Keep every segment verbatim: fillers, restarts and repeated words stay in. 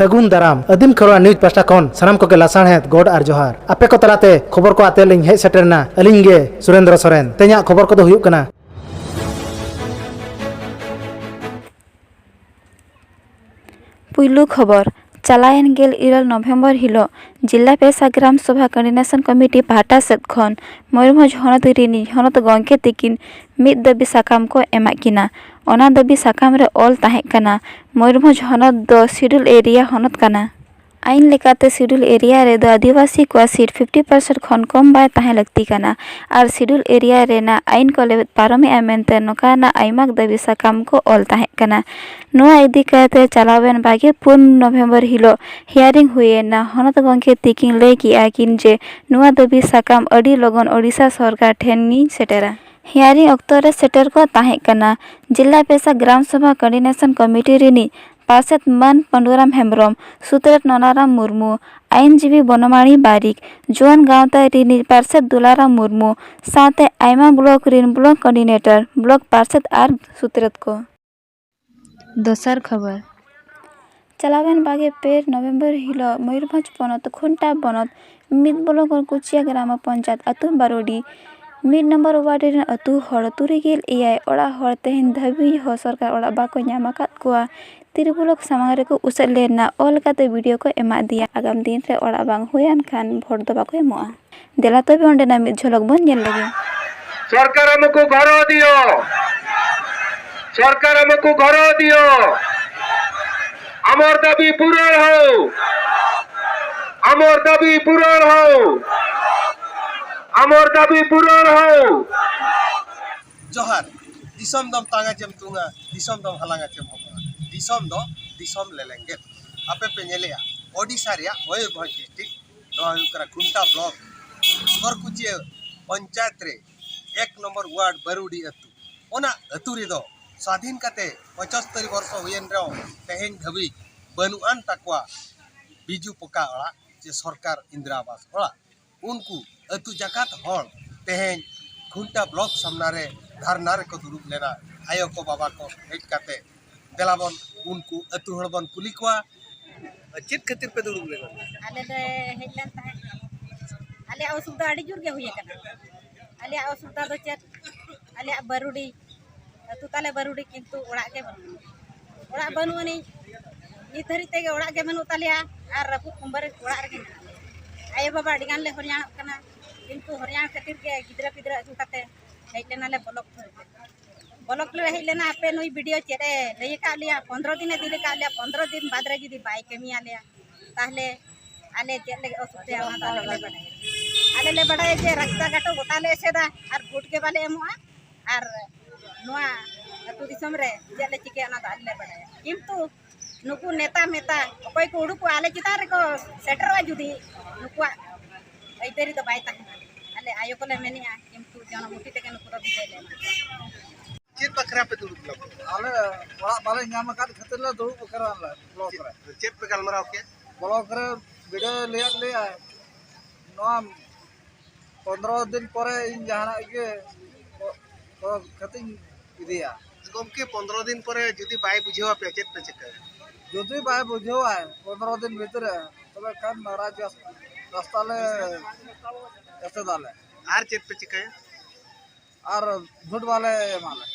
ᱥᱟᱹᱜᱩᱱ ᱫᱟᱨᱟᱢ᱾ ᱟᱹᱫᱤᱢ ᱠᱷᱮᱨᱣᱟᱲ ᱱᱤᱭᱩᱡᱽ ᱯᱟᱦᱴᱟ ᱠᱷᱚᱱ ᱥᱟᱱᱟᱢ ᱠᱚᱜᱮ ᱞᱟᱥᱟᱲᱦᱮᱫ ᱜᱚᱰ ᱟᱨ ᱡᱚᱦᱟᱨ᱾ ᱟᱯᱮ ᱠᱚ ᱛᱟᱞᱟᱛᱮ ᱠᱷᱚᱵᱚᱨ ᱠᱚ ᱟᱛᱮ ᱞᱤᱧ ᱦᱮᱡ ᱥᱮᱴᱮᱨ ᱮᱱᱟ ᱟᱹᱞᱤᱧ ᱜᱮ ᱥᱩᱨᱮᱱᱫᱨᱚ ᱥᱚᱨᱮᱱ᱾ ᱛᱮᱦᱮᱧᱟᱜ ᱠᱷᱚᱵᱚᱨ ᱠᱚᱫᱚ ᱦᱩᱭᱩᱜ ᱠᱟᱱᱟ᱾ ᱯᱩᱭᱞᱩ ᱠᱷᱚᱵᱚᱨ, ᱪᱟᱞᱟᱣᱮᱱ ᱜᱮᱞ ᱤᱨᱟᱹᱞ ᱱᱚᱵᱷᱮᱢᱵᱚᱨ ᱦᱤᱞᱳᱜ ᱡᱤᱞᱟ ᱯᱮᱥᱟ ᱜᱨᱟᱢ ᱥᱚᱵᱷᱟ ᱠᱳᱚᱨᱰᱤᱱᱮᱥᱚᱱ ᱠᱚᱢᱤᱴᱤ ᱯᱟᱦᱴᱟ ᱥᱮᱫ ᱠᱷᱚᱱ ᱢᱚᱭᱩᱨᱵᱷᱚᱸᱡᱽ ᱦᱚᱱᱚᱛ ᱨᱤᱱᱤᱡ ᱦᱚᱱᱚᱛ ᱜᱚᱢᱠᱮ ᱛᱤᱠᱤᱱ ᱢᱤᱫ ᱫᱟᱹᱵᱤ ᱥᱟᱠᱟᱢ ᱠᱚ ᱮᱢᱟᱜ ᱠᱤᱱᱟ᱾ ᱚᱱᱟ ᱫᱟᱹᱵᱤ ᱥᱟᱠᱟᱢ ᱨᱮ ᱚᱞ ᱛᱟᱦᱮᱸ ᱠᱟᱱᱟ, ᱢᱚᱭᱩᱨᱵᱷᱚᱸᱡᱽ ᱦᱚᱱᱚᱛ ᱫᱚ ᱥᱤᱰᱩᱞ ᱮᱨᱤᱭᱟ ᱦᱚᱱᱚᱛ ᱠᱟᱱᱟ᱾ ᱟᱹᱭᱤᱱ ᱞᱮᱠᱟᱛᱮ ᱥᱤᱰᱩᱞ ᱮᱨᱤᱭᱟ ᱨᱮᱫᱚ ᱟᱹᱫᱤᱵᱟᱹᱥᱤ ᱠᱚᱣᱟᱜ ᱥᱤᱴ ᱯᱷᱤᱯᱴᱤ ᱯᱟᱨᱥᱮᱱᱴ ᱠᱷᱚᱱ ᱠᱚᱢ ᱵᱟᱭ ᱛᱟᱦᱮᱸ ᱞᱟᱹᱠᱛᱤ ᱠᱟᱱᱟ ᱟᱨ ᱥᱤᱰᱩᱞ ᱮᱨᱤᱭᱟ ᱨᱮᱱᱟᱜ ᱟᱹᱭᱤᱱ ᱠᱚ ᱞᱮᱵᱮᱫ ᱯᱟᱨᱚᱢᱮᱫᱼᱟ ᱢᱮᱱᱛᱮ ᱱᱚᱝᱠᱟᱱᱟᱜ ᱟᱭᱢᱟ ᱫᱟᱹᱵᱤ ᱥᱟᱠᱟᱢ ᱠᱚ ᱚᱞ ᱛᱟᱦᱮᱸ ᱠᱟᱱᱟ᱾ ᱱᱚᱣᱟ ᱤᱫᱤ ᱠᱟᱛᱮ ᱪᱟᱞᱟᱣᱮᱱ ᱵᱟᱜᱮ ᱯᱩᱱ ᱱᱚᱵᱷᱮᱢᱵᱚᱨ ᱦᱤᱞᱳᱜ ᱦᱤᱭᱟᱨᱤᱝ ᱦᱩᱭᱮᱱᱟ᱾ ᱦᱚᱱᱚᱛ ᱜᱚᱢᱠᱮ ᱛᱤᱠᱤᱱ ᱞᱟᱹᱭ ᱠᱮᱜᱼᱟ ᱠᱤᱱ ᱡᱮ ᱱᱚᱣᱟ ᱫᱟᱹᱵᱤ ᱥᱟᱠᱟᱢ ᱟᱹᱰᱤ ᱞᱚᱜᱚᱱ ᱳᱰᱤᱥᱟ ᱥᱚᱨᱠᱟᱨ ᱴᱷᱮᱱ ᱜᱤᱧ ᱥᱮᱴᱮᱨᱟ᱾ ᱦᱤᱭᱟᱨᱤᱝ ᱚᱠᱛᱚ ᱨᱮ ᱥᱮᱴᱮᱨ ᱠᱚ ᱛᱟᱦᱮᱸ ᱠᱟᱱᱟ ᱡᱤᱞᱟ ᱯᱮᱥᱟ ᱜᱨᱟᱢ ᱥᱚᱵᱷᱟ ᱠᱳᱚᱨᱰᱤᱱᱮᱥᱚᱱ ᱠᱚᱢᱤᱴᱤ ᱨᱤᱱᱤᱡ ᱯᱟᱨᱥᱮᱛ ᱢᱟᱹᱱ ᱯᱟᱹᱰᱩᱨᱟᱢ ᱦᱮᱢᱵᱨᱚᱢ, ᱥᱩᱛᱨᱮᱛ ᱱᱚᱱᱟᱨᱟᱢ ᱢᱩᱨᱢᱩ, ᱟᱭᱤᱱᱡᱤᱵᱤ ᱵᱚᱱᱚᱢᱟᱬᱤ ᱵᱟᱨᱤᱠ, ᱡᱩᱣᱟᱹᱱ ᱜᱟᱶᱛᱟ ᱨᱤᱱᱤᱡ ᱯᱟᱨᱥᱮᱛ ᱫᱩᱞᱟᱨᱟᱢ ᱢᱩᱨᱢᱩ ᱥᱟᱶᱛᱮ ᱟᱭᱢᱟ ᱵᱞᱚᱠ ᱨᱤᱱ ᱵᱞᱚᱠ ᱠᱳᱚᱨᱰᱤᱱᱮᱴᱚᱨ, ᱵᱞᱚᱠ ᱯᱟᱨᱥᱮᱛ ᱟᱨ ᱥᱩᱛᱨᱮᱛ ᱠᱚ᱾ ᱫᱚᱥᱟᱨ ᱠᱷᱚᱵᱚᱨ᱾ ᱪᱟᱞᱟᱣᱮᱱ ᱵᱟᱜᱮ ᱯᱮ ᱱᱚᱵᱷᱮᱢᱵᱚᱨ ᱦᱤᱞᱳᱜ ᱢᱚᱭᱩᱨᱵᱷᱚᱸᱡᱽ ᱯᱚᱱᱚᱛ ᱠᱷᱩᱱᱴᱟ ᱵᱚᱱᱚᱛ ᱢᱤᱫ ᱵᱞᱚᱠ ᱠᱩᱪᱤᱭᱟ ᱜᱨᱟᱢ ᱯᱚᱧᱪᱟᱭᱮᱛ ᱟᱹᱛᱩ ᱵᱟᱨᱚᱰᱤ ᱢᱤᱫ ᱱᱚᱢᱵᱚᱨ ᱣᱟᱨᱰ ᱨᱮᱱ ᱟᱹᱛᱩ ᱦᱚᱲ ᱛᱩᱨᱩᱭ ᱜᱮᱞ ᱮᱭᱟᱭ ᱚᱲᱟᱜ ᱦᱚᱲ ᱛᱮᱦᱮᱧ ᱫᱷᱟᱹᱵᱤᱡ ᱦᱚᱸ ᱥᱚᱨᱠᱟᱨ ᱚᱲᱟᱜ ᱵᱟᱠᱚ ᱧᱟᱢ ᱟᱠᱟᱫ ᱠᱚᱣᱟ᱾ ᱛᱤᱨᱤ ᱵᱞᱚᱠ ᱥᱟᱢᱟᱝ ᱨᱮᱠᱚ ᱩᱥᱟᱹᱫ ᱞᱮᱱᱟ᱾ ᱚᱞ ᱠᱟᱛᱮ ᱵᱤᱰᱤᱭᱳ ᱠᱚ ᱮᱢᱟᱫᱮᱭᱟ᱾ ᱟᱜᱟᱢ ᱫᱤᱱ ᱨᱮ ᱚᱲᱟᱜ ᱵᱟᱝ ᱦᱩᱭᱟᱱ ᱠᱷᱟᱱ ᱵᱷᱳᱴ ᱫᱚ ᱵᱟᱠᱚ ᱮᱢᱚᱜᱼᱟ᱾ ᱫᱮᱞᱟ ᱛᱚᱵᱮ ᱚᱸᱰᱮᱱᱟᱜ ᱢᱤᱫ ᱡᱷᱚᱞᱚᱠ ᱵᱚᱱ ᱧᱮᱞ ᱞᱮᱜᱮ᱾ চৰকাৰ আমকো ঘৰ দিয়। চৰকাৰ আমকো ঘৰ দিয়। আমাৰ দাবী পূৰণ হওক। আমাৰ দাবী পূৰণ হওক। আমাৰ দাবী পূৰণ হওক। ᱡᱚᱦᱟᱨ᱾ ᱫᱤᱥᱚᱢ ᱫᱚᱢ ᱛᱟᱝᱟ ᱪᱮᱢ ᱛᱩᱝᱟ, ᱫᱤᱥᱚᱢ ᱫᱚᱢ ᱦᱟᱞᱟᱝᱟ ᱪᱮᱢ ᱦᱚᱯᱚᱱᱟ, ᱫᱤᱥᱚᱢ ᱫᱚ ᱫᱤᱥᱚᱢ ᱞᱮᱞᱮᱝᱜᱮᱫ᱾ ᱟᱯᱮ ᱯᱮ ᱧᱮᱞᱮᱜᱼᱟ ᱳᱰᱤᱥᱟ ᱨᱮᱭᱟᱜ ᱢᱚᱭᱩᱨᱵᱷᱚᱸᱡᱽ ᱰᱤᱥᱴᱨᱤᱠᱴ, ᱱᱚᱣᱟ ᱦᱩᱭᱩᱜ ᱠᱟᱱᱟ ᱠᱷᱩᱱᱴᱟ ᱵᱞᱚᱠ, ᱥᱚᱨᱠᱩᱪᱤᱭᱟᱹ ᱯᱚᱧᱪᱟᱭᱮᱛ ᱨᱮ ᱮᱠ ᱱᱚᱢᱵᱚᱨ ᱣᱟᱨᱰ ᱵᱟᱨᱩᱰᱤ ᱟᱹᱛᱩ᱾ ᱚᱱᱟ ᱟᱹᱛᱩ ᱨᱮᱫᱚ ᱥᱟᱫᱷᱤᱱ ᱠᱟᱛᱮ ᱯᱚᱸᱪᱟᱛᱛᱳᱨ ᱵᱚᱨᱥᱚ ᱦᱩᱭᱮᱱ ᱨᱮᱦᱚᱸ ᱛᱮᱦᱮᱧ ᱫᱷᱟᱹᱵᱤᱡ ᱵᱟᱹᱱᱩᱜ ᱟᱱ ᱛᱟᱠᱚᱣᱟ ᱵᱤᱡᱩ ᱯᱚᱠᱟ ᱚᱲᱟᱜ ᱪᱮ ᱥᱚᱨᱠᱟᱨ ᱤᱱᱫᱨᱟ ᱟᱵᱟᱥ ᱚᱲᱟᱜ᱾ ᱩᱱᱠᱩ ᱟᱹᱛᱩ ᱡᱟᱠᱟᱛ ᱦᱚᱲ ᱛᱮᱦᱮᱧ ᱠᱷᱩᱱᱴᱟ ᱵᱞᱚᱠ ᱥᱟᱢᱱᱟ ᱨᱮ ᱫᱷᱟᱨᱱᱟ ᱨᱮᱠᱚ ᱫᱩᱲᱩᱵ ᱞᱮᱱᱟ᱾ ᱟᱭᱳ ᱠᱚ ᱵᱟᱵᱟ ᱠᱚ ᱦᱮᱡ ᱠᱟᱛᱮ ᱫᱮᱞᱟ ᱵᱚᱱ ᱩᱱᱠᱩ ᱟᱹᱛᱩ ᱦᱚᱲ ᱵᱚᱱ ᱠᱩᱞᱤ ᱠᱚᱣᱟ, ᱪᱮᱫ ᱠᱷᱟᱹᱛᱤᱨ ᱯᱮ ᱫᱩᱲᱩᱵ ᱞᱮᱱᱟ? ᱟᱞᱮ ᱞᱮ ᱦᱮᱡ ᱞᱮᱱ ᱛᱟᱦᱮᱸᱫ᱾ ᱟᱞᱮᱭᱟᱜ ᱚᱥᱩᱵᱤᱫᱷᱟ ᱟᱹᱰᱤ ᱡᱳᱨ ᱜᱮ ᱦᱩᱭ ᱟᱠᱟᱱᱟ᱾ ᱟᱞᱮᱭᱟᱜ ᱚᱥᱩᱵᱤᱫᱷᱟ ᱫᱚ ᱪᱮᱫ? ᱟᱞᱮᱭᱟᱜ ᱵᱟᱹᱨᱩᱰᱤ ᱟᱹᱛᱩ ᱛᱟᱞᱮ ᱵᱟᱹᱨᱩᱰᱤ, ᱠᱤᱱᱛᱩ ᱚᱲᱟᱜ ᱜᱮ ᱵᱟᱹᱱᱩᱜ ᱟᱹᱱᱤᱡ᱾ ᱚᱲᱟᱜ ᱵᱟᱹᱱᱩᱜ ᱟᱹᱱᱤᱡ, ᱱᱤᱛ ᱫᱷᱟᱹᱨᱤᱡ ᱛᱮᱜᱮ ᱚᱲᱟᱜ ᱜᱮ ᱵᱟᱹᱱᱩᱜ ᱛᱟᱞᱮᱭᱟ᱾ ᱟᱨ ᱨᱟᱹᱯᱩᱫ ᱠᱩᱢᱵᱟᱹ ᱨᱮ ᱚᱲᱟᱜ ᱨᱮᱜᱮ ᱢᱮᱱᱟᱜ ᱞᱮᱭᱟ᱾ ᱟᱭᱳᱼᱵᱟᱵᱟ ᱟᱹᱰᱤ ᱜᱟᱱ ᱞᱮ ᱦᱚᱨᱭᱟᱱᱚᱜ ᱠᱟᱱᱟ, ᱠᱤᱱᱛᱩ ᱦᱚᱨᱭᱟᱱ ᱠᱷᱟᱹᱛᱤᱨ ᱜᱮ ᱜᱤᱫᱽᱨᱟᱹ ᱯᱤᱫᱽᱨᱟᱹ ᱟᱹᱜᱩ ᱠᱟᱛᱮ ᱦᱮᱡ ᱞᱮᱱᱟᱞᱮ ᱵᱞᱚᱠ ᱫᱷᱟᱹᱨᱤᱡ᱾ ᱵᱞᱚᱠ ᱞᱮ ᱦᱮᱡ ᱞᱮᱱᱟ, ᱦᱟᱯᱮ ᱱᱩᱭ ᱵᱤ ᱰᱤ ᱳ ᱪᱮᱫ ᱮ ᱞᱟᱹᱭ ᱟᱠᱟᱫ ᱞᱮᱭᱟ, ᱯᱚᱱᱫᱽᱨᱚ ᱫᱤᱱ ᱮ ᱫᱤᱱ ᱟᱠᱟᱫ ᱞᱮᱭᱟ, ᱯᱚᱱᱫᱽᱨᱚ ᱫᱤᱱ ᱵᱟᱫᱽ ᱨᱮ ᱡᱩᱫᱤ ᱵᱟᱭ ᱠᱟᱹᱢᱤᱭᱟᱞᱮᱭᱟ, ᱛᱟᱦᱞᱮ ᱟᱞᱮ ᱪᱮᱫ ᱞᱮ ᱚᱥᱩᱵᱤᱫᱷᱟ, ᱚᱱᱟ ᱫᱚ ᱟᱞᱮ ᱜᱮᱞᱮ ᱵᱟᱰᱟᱭᱟ᱾ ᱟᱞᱮ ᱞᱮ ᱵᱟᱰᱟᱭᱟ ᱡᱮ ᱨᱟᱥᱛᱟ ᱜᱷᱟᱴ ᱜᱚᱴᱟ ᱞᱮ ᱮᱥᱮᱫᱟ ᱟᱨ ᱵᱷᱳᱴ ᱜᱮ ᱵᱟᱞᱮ ᱮᱢᱚᱜᱼᱟ, ᱟᱨ ᱱᱚᱣᱟ ᱟᱹᱛᱩ ᱫᱤᱥᱚᱢ ᱨᱮ ᱪᱮᱫ ᱞᱮ ᱪᱤᱠᱟᱹᱭᱟ, ᱚᱱᱟ ᱫᱚ ᱟᱞᱮ ᱞᱮ ᱵᱟᱰᱟᱭᱟ᱾ ᱠᱤᱱᱛᱩ ᱱᱩᱠᱩ ᱱᱮᱛᱟ ᱢᱮᱛᱟ ᱚᱠᱚᱭ ᱠᱚ ᱩᱰᱩᱠᱚᱜᱼᱟ, ᱟᱞᱮ ᱪᱮᱛᱟᱱ ᱨᱮᱠᱚ ᱥᱮᱴᱮᱨᱚᱜᱼᱟ, ᱡᱩᱫᱤ ᱱᱩᱠᱩᱣᱟᱜ ᱟᱹᱭᱫᱟᱹᱨᱤ ᱫᱚ ᱵᱟᱭ ᱛᱟᱦᱮᱱᱟ᱾ ᱟᱞᱮ ᱟᱭᱳ ᱠᱚᱞᱮ ᱢᱮᱱᱮᱜᱼᱟ, ᱠᱤᱱᱛᱩ ᱡᱚᱱᱚᱢᱩᱴᱷᱤ ᱛᱮᱜᱮ ᱱᱩᱠᱩ ᱫᱚ ᱵᱤᱫᱟᱹᱭ ᱞᱮ ᱮᱢᱟ ᱠᱚᱣᱟ᱾ ᱪᱮᱫ ᱵᱟᱠᱷᱨᱟ ᱯᱮ ᱫᱩᱲᱩᱵ ᱞᱮᱱᱟ? ᱟᱞᱮ ᱚᱲᱟᱜ ᱵᱟᱞᱮ ᱧᱟᱢ ᱟᱠᱟᱫ ᱠᱷᱟᱹᱛᱤᱨ ᱞᱮ ᱫᱩᱲᱩᱵ ᱟᱠᱟᱱᱟ ᱟᱞᱮ ᱵᱞᱚᱠ ᱨᱮ᱾ ᱪᱮᱫ ᱯᱮ ᱜᱟᱞᱢᱟᱨᱟᱣ ᱠᱮᱫ? ᱵᱞᱚᱠ ᱨᱮ ᱵᱤᱰᱟᱹᱣ ᱞᱟᱹᱭᱟᱫ ᱞᱮᱭᱟ, ᱱᱚᱣᱟ ᱯᱚᱱᱫᱽᱨᱚ ᱫᱤᱱ ᱯᱚᱨᱮ ᱤᱧ ᱡᱟᱦᱟᱱᱟᱜ ᱜᱮ ᱠᱚ ᱠᱷᱟᱹᱛᱤᱧ ᱤᱫᱤᱭᱟ᱾ ᱜᱚᱢᱠᱮ, ᱯᱚᱱᱫᱽᱨᱚ ᱫᱤᱱ ᱯᱚᱨᱮ ᱡᱩᱫᱤ ᱵᱟᱭ ᱵᱩᱡᱷᱟᱹᱣ ᱟᱯᱮᱭᱟ, ᱪᱮᱫ ᱯᱮ ᱪᱤᱠᱟᱹᱭᱟ? ᱡᱩᱫᱤ ᱵᱟᱭ ᱵᱩᱡᱷᱟᱹᱣᱟᱭ ᱯᱚᱱᱫᱽᱨᱚ ᱫᱤᱱ ᱵᱷᱤᱛᱨᱤ ᱨᱮ, ᱛᱚᱵᱮ ᱠᱷᱟᱱ ᱨᱟᱡᱽ ᱨᱟᱥᱛᱟ ᱞᱮ ᱮᱥᱮᱫᱟᱞᱮ᱾ ᱟᱨ ᱪᱮᱫ ᱯᱮ ᱪᱤᱠᱟᱹᱭᱟ? ᱟᱨ ᱵᱷᱳᱴ ᱵᱟᱞᱮ ᱮᱢᱟᱞᱮ᱾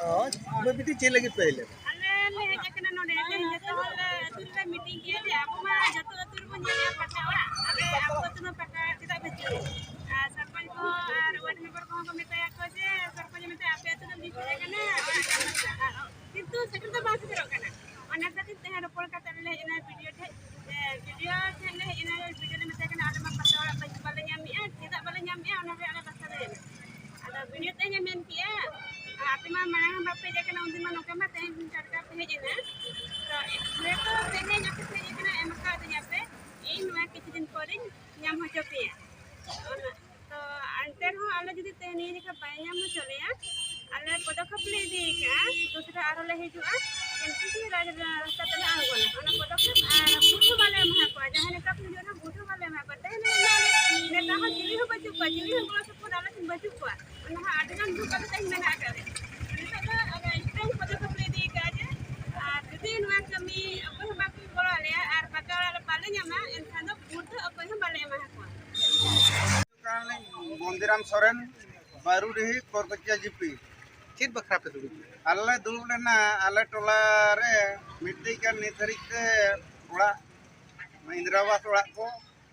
ᱦᱳᱭ, ᱵᱤᱴᱤ, ᱪᱮᱫ ᱞᱟᱹᱜᱤᱫ ᱯᱮ ᱦᱮᱡ ᱞᱮᱱᱟ? ᱟᱞᱮ ᱞᱮ ᱦᱮᱡ ᱟᱠᱟᱱᱟ ᱱᱚᱰᱮ, ᱛᱮᱦᱮᱧ ᱡᱚᱛᱚ ᱦᱚᱲ ᱞᱮ ᱟᱹᱛᱩ ᱨᱮᱞᱮ ᱢᱤᱴᱤᱝ ᱠᱮᱜᱼᱟ ᱡᱮ ᱟᱵᱚ ᱢᱟ ᱡᱚᱛᱚ ᱟᱹᱛᱩ ᱨᱮᱵᱚᱱ ᱧᱮᱞᱮᱜᱼᱟ ᱯᱟᱠᱟ ᱚᱲᱟᱜ, ᱟᱞᱮ ᱟᱵᱚ ᱟᱹᱛᱩ ᱨᱮ ᱯᱟᱠᱟ ᱪᱮᱫᱟᱜ ᱵᱟᱹᱪᱩᱜ? ᱟᱨ ᱥᱚᱨᱯᱚᱧᱪ ᱠᱚ ᱟᱨ ᱣᱟᱨᱰ ᱢᱮᱢᱵᱟᱨ ᱠᱚᱦᱚᱸ ᱠᱚ ᱢᱮᱛᱟᱭᱟ ᱠᱚ ᱡᱮ ᱥᱚᱨᱯᱚᱧᱪ ᱮ ᱢᱮᱛᱟᱭᱟ, "ᱟᱯᱮ ᱟᱹᱛᱩ ᱨᱮ ᱞᱤᱧ ᱦᱮᱡ ᱟᱠᱟᱱᱟ, ᱚᱲᱟᱜ ᱧᱟᱢ ᱟᱠᱟᱫᱟ", ᱟᱨ ᱠᱤᱱᱛᱩ ᱥᱮᱴᱮᱨ ᱫᱚ ᱵᱟᱝ ᱥᱮᱴᱮᱨᱚᱜ ᱠᱟᱱᱟ᱾ ᱚᱱᱟ ᱠᱷᱟᱹᱛᱤᱨ ᱛᱮᱦᱮᱧ ᱨᱚᱯᱚᱲ ᱠᱟᱛᱮ ᱞᱮ ᱦᱮᱡ ᱮᱱᱟ ᱵᱤ ᱰᱤ ᱳ ᱴᱷᱮᱡ, ᱡᱮ ᱵᱤ ᱰᱤ ᱳ ᱴᱷᱮᱡ ᱞᱮ ᱦᱮᱡ ᱮᱱᱟ, ᱵᱤ ᱰᱤ ᱳ ᱞᱮ ᱢᱮᱛᱟᱭ ᱠᱟᱱᱟ, "ᱟᱞᱮ ᱢᱟ ᱯᱟᱠᱟ ᱚᱲᱟᱜ ᱵᱟᱞᱮ ᱧᱟᱢᱮᱜᱼᱟ, ᱪᱮᱫᱟᱜ ᱵᱟᱞᱮ ᱧᱟᱢᱮᱜᱼᱟ?" ᱚᱱᱟ ᱨᱮ ᱟᱞᱮ ᱵᱟᱥᱟ ᱞᱮ ᱦᱮᱡ ᱮᱱᱟ᱾ ᱟᱫᱚ ᱵᱤ ᱰᱤ ᱳ ᱛᱮᱦᱮᱧ ᱮ ᱢᱮᱱ ᱠᱮᱜᱼᱟ, "ᱟᱯᱮ ᱢᱟ ᱢᱟᱲᱟᱝ ᱦᱚᱸ ᱵᱟᱯᱮ ᱦᱮᱡ ᱟᱠᱟᱱᱟ, ᱩᱱᱫᱤᱱ ᱢᱟ ᱱᱚᱝᱠᱟ ᱢᱟ ᱛᱮᱦᱮᱧ ᱴᱟᱴᱠᱟ ᱯᱮ ᱦᱮᱡ ᱮᱱᱟ, ᱛᱚ ᱦᱮᱸ ᱛᱚ ᱛᱮᱦᱮᱧ ᱟᱯᱮ ᱯᱮ ᱦᱮᱡ ᱟᱠᱟᱱᱟ, ᱮᱢ ᱟᱠᱟᱫᱤᱧᱟ ᱯᱮ, ᱤᱧ ᱱᱚᱣᱟ ᱠᱤᱪᱷᱩ ᱫᱤᱱ ᱯᱚᱨᱤᱧ ᱧᱟᱢ ᱦᱚᱪᱚ ᱯᱮᱭᱟ᱾ ᱚᱱᱟ ᱛᱚ ᱮᱱᱛᱮ ᱨᱮᱦᱚᱸ ᱟᱞᱮ ᱡᱩᱫᱤ ᱛᱮᱦᱮᱧ ᱱᱤᱭᱟᱹ ᱡᱚᱠᱷᱟ ᱵᱟᱭ ᱧᱟᱢ ᱦᱚᱪᱚ ᱞᱮᱭᱟ, ᱟᱞᱮ ᱯᱚᱫᱚᱠᱷᱮᱯ ᱞᱮ ᱤᱫᱤ ᱠᱟᱜᱼᱟ, ᱫᱚᱥᱨᱟ ᱟᱨᱦᱚᱸ ᱞᱮ ᱦᱤᱡᱩᱜᱼᱟ, ᱮᱱᱛᱮ ᱨᱟᱡᱽ ᱨᱟᱥᱛᱟ ᱛᱮᱞᱮ ᱟᱬᱜᱚᱱᱟ᱾ ᱚᱱᱟ ᱯᱚᱫᱚᱠᱷᱮᱯ ᱟᱨ ᱵᱷᱳᱴ ᱦᱚᱸ ᱵᱟᱞᱮ ᱮᱢᱟ ᱠᱚᱣᱟ, ᱡᱟᱦᱟᱸᱭ ᱱᱮᱛᱟ ᱠᱚ ᱦᱤᱡᱩᱜ ᱨᱮᱦᱚᱸ ᱵᱷᱳᱴ ᱦᱚᱸ ᱵᱟᱞᱮ ᱮᱢᱟ ᱠᱚᱣᱟ᱾ ᱛᱮᱦᱮᱧ ᱦᱚᱸ ᱱᱮᱛᱟ ᱦᱚᱸ ᱪᱤᱞᱤ ᱦᱚᱸ ᱵᱟᱹᱪᱩᱜ ᱠᱚᱣᱟ, ᱪᱤᱞᱤ ᱦᱚᱸ ᱜᱚᱲᱚ ᱥᱚᱯᱚᱦᱚᱫ ᱟᱞᱮ ᱴᱷᱮᱱ ᱵᱟᱹᱪᱩᱜ ᱠᱚᱣᱟ᱾ ᱚᱱᱟ ᱦᱚᱸ ᱟᱹᱰᱤ ᱜᱟᱱ ᱫᱩᱠ ᱟᱞᱮ ᱛᱮᱦᱮᱧ ᱢᱮᱱᱟᱜ ᱟᱠᱟᱫ ᱞᱮᱭᱟ᱾ ᱱᱤᱛᱚᱜ ᱫᱚ ᱟᱞᱮ ᱥᱴᱨᱚᱝ ᱯᱚᱫᱚᱠᱷᱮᱯ ᱞᱮ ᱤᱫᱤ ᱠᱟᱜᱼᱟ, ᱚᱠᱚᱭ ᱦᱚᱸ ᱵᱟᱠᱚ ᱜᱚᱲᱚ ᱟᱞᱮᱭᱟ ᱟᱨ ᱯᱟᱠᱟ ᱚᱲᱟᱜ ᱵᱟᱞᱮ ᱧᱟᱢᱟ, ᱮᱱᱠᱷᱟᱱ ᱫᱚ ᱵᱷᱳᱴ ᱫᱚ ᱚᱠᱚᱭ ᱦᱚᱸ ᱵᱟᱞᱮ ᱮᱢᱟ ᱠᱚᱣᱟ᱾ ᱠᱟᱱᱟᱞᱤᱧ ᱵᱚᱱᱫᱤᱨᱟᱢ ᱥᱚᱨᱮᱱ, ᱵᱟᱹᱨᱩᱰᱤᱦᱤ, ᱠᱚᱨᱠᱚᱪᱤᱭᱟ ᱡᱤᱯᱤ᱾ ᱪᱮᱫ ᱵᱟᱠᱷᱨᱟ ᱯᱮ ᱫᱩᱲᱩᱵ ᱞᱮᱱᱟ? ᱟᱞᱮ ᱫᱩᱲᱩᱵ ᱞᱮᱱᱟ, ᱟᱞᱮ ᱴᱚᱞᱟ ᱨᱮ ᱢᱤᱫᱴᱤᱡ ᱜᱟᱱ ᱱᱤᱛ ᱫᱷᱟᱹᱨᱤᱡ ᱛᱮ ᱚᱲᱟᱜ, ᱤᱱᱫᱨᱟ ᱟᱵᱟᱥ ᱚᱲᱟᱜ ᱠᱚ,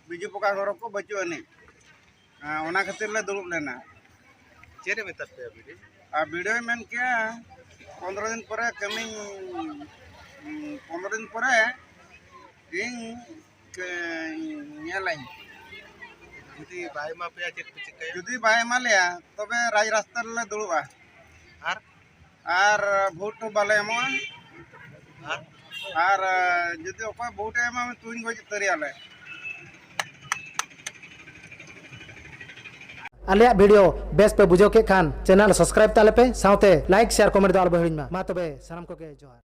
ᱵᱤᱡᱩ ᱯᱟᱠᱟ ᱜᱷᱚᱨ ᱠᱚ ᱵᱟᱹᱪᱩᱜ ᱟᱹᱱᱤᱡ᱾ ᱦᱮᱸ, ᱚᱱᱟ ᱠᱷᱟᱹᱛᱤᱨ ᱞᱮ ᱫᱩᱲᱩᱵ ᱞᱮᱱᱟ᱾ ᱪᱮᱫ ᱮ ᱢᱮᱛᱟ ᱯᱮᱭᱟ ᱵᱤᱰᱤ? ᱟᱨ ᱵᱤᱰᱤᱭᱳᱭ ᱢᱮᱱ ᱠᱮᱜᱼᱟ, ᱯᱚᱱᱫᱽᱨᱚ ᱫᱤᱱ ᱯᱚᱨᱮ ᱠᱟᱹᱢᱤᱧ, ᱯᱚᱱᱫᱽᱨᱚ ᱫᱤᱱ ᱯᱚᱨᱮ ᱤᱧ ᱠᱟᱹ-, ᱧᱮᱞᱟᱹᱧ᱾ ᱡᱩᱫᱤ ᱵᱟᱭ ᱮᱢᱟ ᱯᱮᱭᱟ, ᱪᱮᱫ ᱯᱮ ᱪᱤᱠᱟᱹᱭᱟ? ᱡᱩᱫᱤ ᱵᱟᱭ ᱮᱢᱟ ᱞᱮᱭᱟ, ᱛᱚᱵᱮ ᱨᱟᱡᱽ ᱨᱟᱥᱛᱟ ᱨᱮᱞᱮ ᱫᱩᱲᱩᱵᱼᱟ᱾ ᱟᱨ? ᱟᱨ ᱵᱷᱳᱴ ᱦᱚᱸ ᱵᱟᱞᱮ ᱮᱢᱚᱜᱼᱟ᱾ ᱟᱨ? ᱟᱨ ᱡᱩᱫᱤ ᱚᱠᱚᱭ ᱵᱷᱳᱴ ᱮ ᱮᱢᱟ, ᱛᱩᱧ ᱜᱚᱡ ᱩᱛᱟᱹᱨᱮᱭᱟᱞᱮ᱾ ᱟᱞᱮᱭᱟᱜ ᱵᱷᱤᱰᱤᱭᱳ ᱵᱮᱥ ᱯᱮ ᱵᱩᱡᱷᱟᱹᱣ ᱠᱮᱫ ᱠᱷᱟᱱ, ᱪᱮᱱᱮᱞ ᱥᱟᱵᱥᱠᱨᱟᱭᱤᱵ ᱛᱟᱞᱮ ᱯᱮ, ᱥᱟᱶᱛᱮ ᱞᱟᱭᱤᱠ, ᱥᱮᱭᱟᱨ, ᱠᱚᱢᱮᱱᱴ ᱫᱚ ᱟᱞᱚ ᱯᱮ ᱦᱤᱲᱤᱧ ᱢᱟ᱾ ᱢᱟ ᱛᱚᱵᱮ, ᱥᱟᱱᱟᱢ ᱠᱚᱜᱮ ᱡᱚᱦᱟᱨ᱾